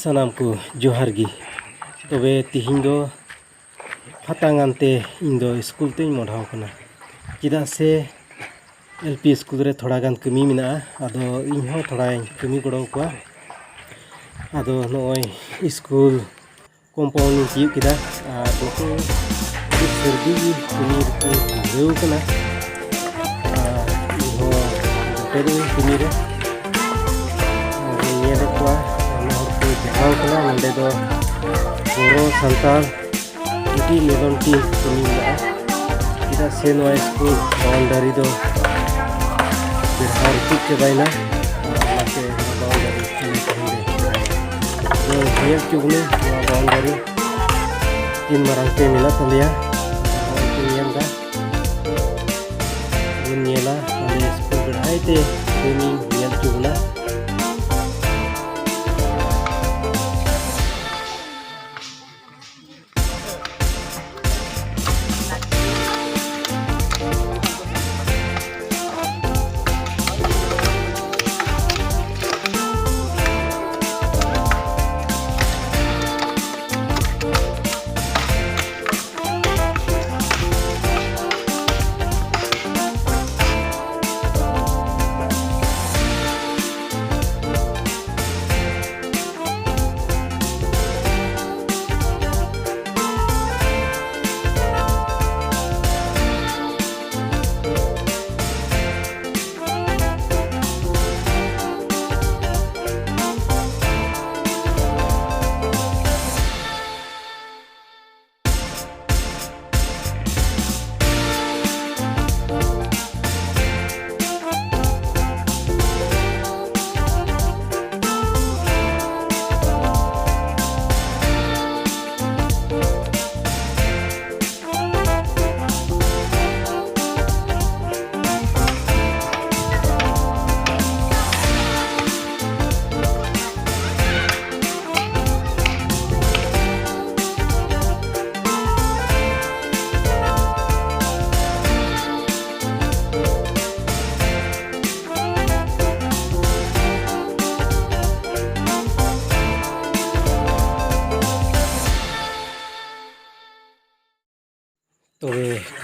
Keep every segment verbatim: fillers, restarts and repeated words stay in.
ᱥᱟᱱᱟᱢ ᱠᱚ ᱡᱚᱦᱟᱨ ᱜᱮ᱾ ᱛᱚᱵᱮ ᱛᱤᱦᱤᱧ ᱫᱚ ᱯᱷᱟᱛᱟ ᱜᱟᱱᱛᱮ ᱤᱧ ᱫᱚ ᱥᱠᱩᱞ ᱛᱮᱧ ᱢᱚᱦᱰᱟᱣ ᱠᱟᱱᱟ, ᱪᱮᱫᱟᱜ ᱥᱮ ᱮᱞ ᱯᱤ ᱥᱠᱩᱞ ᱨᱮ ᱛᱷᱚᱲᱟ ᱜᱟᱱ ᱠᱟᱹᱢᱤ ᱢᱮᱱᱟᱜᱼᱟ᱾ ᱟᱫᱚ ᱤᱧ ᱦᱚᱸ ᱛᱷᱚᱲᱟᱧ ᱠᱟᱹᱢᱤ ᱜᱚᱲᱚ ᱟᱠᱚᱣᱟ᱾ ᱟᱫᱚ ᱱᱚᱜᱼᱚᱭ ᱥᱠᱩᱞ ᱠᱚᱢᱯᱟᱣᱩᱱᱰ ᱤᱧ ᱛᱤᱭᱳᱜ ᱠᱮᱫᱟ᱾ ᱟᱨ ᱱᱤᱛᱚᱜ ᱟᱹᱰᱤ ᱥᱟᱹᱨᱫᱤ ᱜᱮ ᱠᱟᱹᱢᱤ ᱨᱮᱠᱚ ᱫᱷᱩᱨᱟᱹᱣ ᱠᱟᱱᱟ᱾ ᱟᱨ ᱤᱧ ᱦᱚᱸ ᱡᱚᱴᱮᱫ ᱟᱹᱧ ᱠᱟᱹᱢᱤ ᱨᱮ᱾ ᱟᱨ ᱤᱧ ᱧᱮᱞᱮᱫ ᱠᱚᱣᱟ, ᱟᱭᱢᱟ ᱦᱚᱲ ᱠᱚ ᱡᱟᱣᱨᱟ ᱠᱟᱱᱟ᱾ ᱱᱚᱸᱰᱮ ᱫᱚ ᱵᱳᱨᱳ, ᱥᱟᱱᱛᱟᱲ, ᱟᱹᱰᱤ ᱢᱤᱞᱚᱱ ᱴᱤ ᱠᱟᱹᱢᱤ ᱢᱮᱱᱟᱜᱼᱟ, ᱪᱮᱫᱟᱜ ᱥᱮ ᱱᱚᱣᱟ ᱥᱠᱩᱞ ᱵᱟᱣᱩᱱᱰᱟᱨᱤ ᱫᱚ ᱵᱮᱲᱦᱟᱣ ᱨᱟᱹᱯᱩᱫ ᱪᱟᱵᱟᱭᱮᱱᱟ᱾ ᱟᱨ ᱚᱱᱟᱛᱮ ᱱᱚᱣᱟ ᱵᱟᱣᱩᱱᱰᱟᱨᱤ ᱠᱟᱹᱢᱤ ᱛᱮᱦᱮᱧ ᱞᱮ ᱠᱚᱨᱟᱣᱟ᱾ ᱟᱫᱚ ᱧᱮᱞ ᱦᱚᱪᱚ ᱵᱚᱱᱟ ᱱᱚᱣᱟ ᱵᱟᱣᱩᱱᱰᱟᱨᱤ ᱛᱤᱱ ᱢᱟᱨᱟᱝ ᱛᱮ ᱢᱮᱱᱟᱜ ᱛᱟᱞᱮᱭᱟ᱾ ᱱᱚᱜᱼᱚᱭ ᱯᱮ ᱧᱮᱞ ᱮᱫᱟ, ᱵᱚᱱ ᱧᱮᱞᱟ ᱟᱞᱮ ᱥᱠᱩᱞ ᱵᱮᱲᱦᱟᱭ ᱛᱮ ᱠᱟᱹᱢᱤ ᱧᱮᱞ ᱦᱚᱪᱚ ᱵᱚᱱᱟ᱾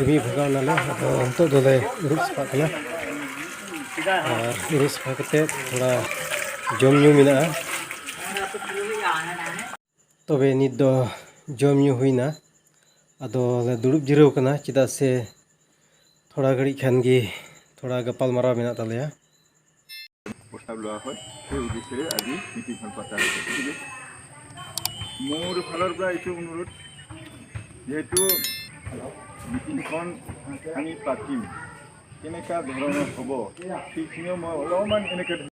ᱠᱟᱹᱢᱤ ᱵᱷᱟᱜᱟᱣ ᱱᱟᱞᱮ, ᱟᱫᱚ ᱱᱤᱛᱚᱜ ᱫᱚᱞᱮ ᱟᱹᱨᱩᱵ ᱥᱟᱯᱷᱟᱜ ᱠᱟᱱᱟ᱾ ᱟᱨ ᱟᱹᱨᱩᱵ ᱥᱟᱯᱷᱟ ᱠᱟᱛᱮ ᱛᱷᱚᱲᱟ ᱡᱚᱢ ᱧᱩ ᱢᱮᱱᱟᱜᱼᱟ᱾ ᱛᱚᱵᱮ ᱱᱤᱛ ᱫᱚ ᱡᱚᱢ ᱧᱩ ᱦᱩᱭᱱᱟ, ᱟᱫᱚ ᱞᱮ ᱫᱩᱲᱩᱵ ᱡᱤᱨᱟᱹᱣ ᱠᱟᱱᱟ, ᱪᱮᱫᱟᱜ ᱥᱮ ᱛᱷᱚᱲᱟ ᱜᱷᱟᱹᱲᱤᱡ ᱠᱷᱟᱱ ᱜᱮ ᱛᱷᱚᱲᱟ ᱜᱟᱯᱟᱞ ᱢᱟᱨᱟᱣ ᱢᱮᱱᱟᱜ ᱛᱟᱞᱮᱭᱟ᱾ প্ৰস্তাৱ লোৱা হয়, সেই উদ্দেশ্যেৰে আজি মিটিংখন পতা হৈছে। গতিকে মোৰ ফালৰ পৰা এইটো অনুৰোধ, যিহেতু মিটিংখন আমি পাতিম, কেনেকুৱা ধৰণৰ হ'ব, সেইখিনিও মই অলপমান এনেকৈ